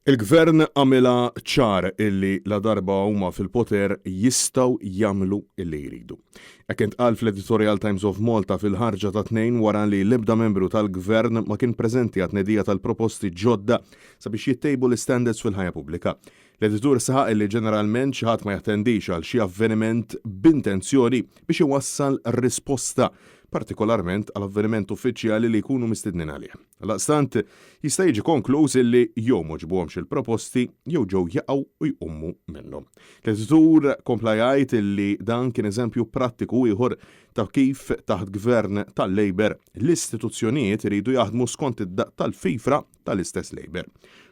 Il-Gvern għamilha ċar illi ladarba huma fil-poter jistgħu jagħmlu illi jridu. Hekk intqal fl-editorial Times of Malta fil-ħarġa tat-Tnejn wara li l-ebda membru tal-Gvern ma kien preżenti għat-tnedija tal-proposti ġodda sabiex jittejbu l-istandards fil-ħajja pubblika. L-editur saħaq illi ġeneralment xi ħadd ma jattendix għal xi avveniment b'intenzjoni biex iwassal risposta, partikolarment għal avveniment uffiċjali li jkunu mistednin għalih. Għaldaqstant, jista' jiġi konkluż illi jew m'għoġbuhomx il-proposti jew ġew jaqgħu u jqumu minnhom. L-editur kompla jgħid illi dan kien eżempju prattiku ieħor ta' kif taħt gvern tal-Labour l-istituzzjonijiet iridu jaħdmu skont id-daqq tal-fifra tal-istess Labour.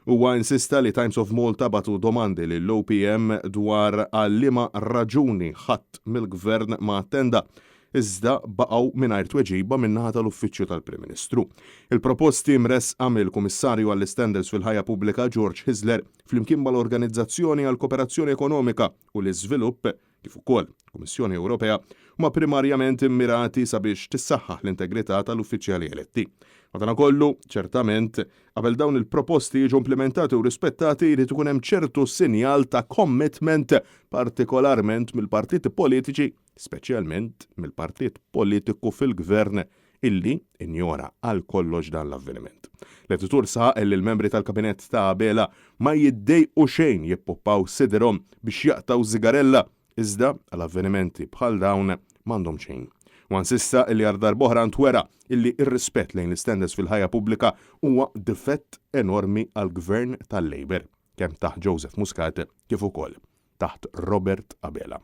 Huwa insista li Times of Malta bagħtu domandi lill-OPM dwar għal liema raġuni ħadd mill-gvern ma attenda iżda baqgħu mingħajr tweġiba min-naħa tal-Uffiċċju tal-Prim Ministru. Il-proposti mressqa mill-Kummissarju għall-Istandards fil-Ħajja Pubblika George Hyzler flimkien mal-Organizzazzjoni għall-Koperazzjoni Ekonomika u l-Iżvilupp kif ukoll il-Kummissjoni Ewropea huma primarjament immirati sabiex tissaħħaħ l-integrità tal-uffiċjali eletti. Madankollu, ċertament, qabel dawn il-proposti jiġu implimentati u rispettati jrid ikun hemm ċertu sinjal ta' commitment partikolarment mill-partiti politiċi speċjalment mill-partit politiku fil-gvern illi injora għal kollox dan l-avveniment. L-editur saħaq illi l-membri tal-kabinett ta' Abela ma jiddejqu xejn jippuppaw sidirhom biex jaqtgħu żigarella iżda għal avvenimenti bħal dawn m'għandhom xejn. Huwa insista illi għal darb'oħra ntwera illi r-rispett lejn l-istandards fil-ħajja pubblika huwa difett enormi għall-gvern tal-Labour, kemm taħt Joseph Muscat kif ukoll taħt Robert Abela.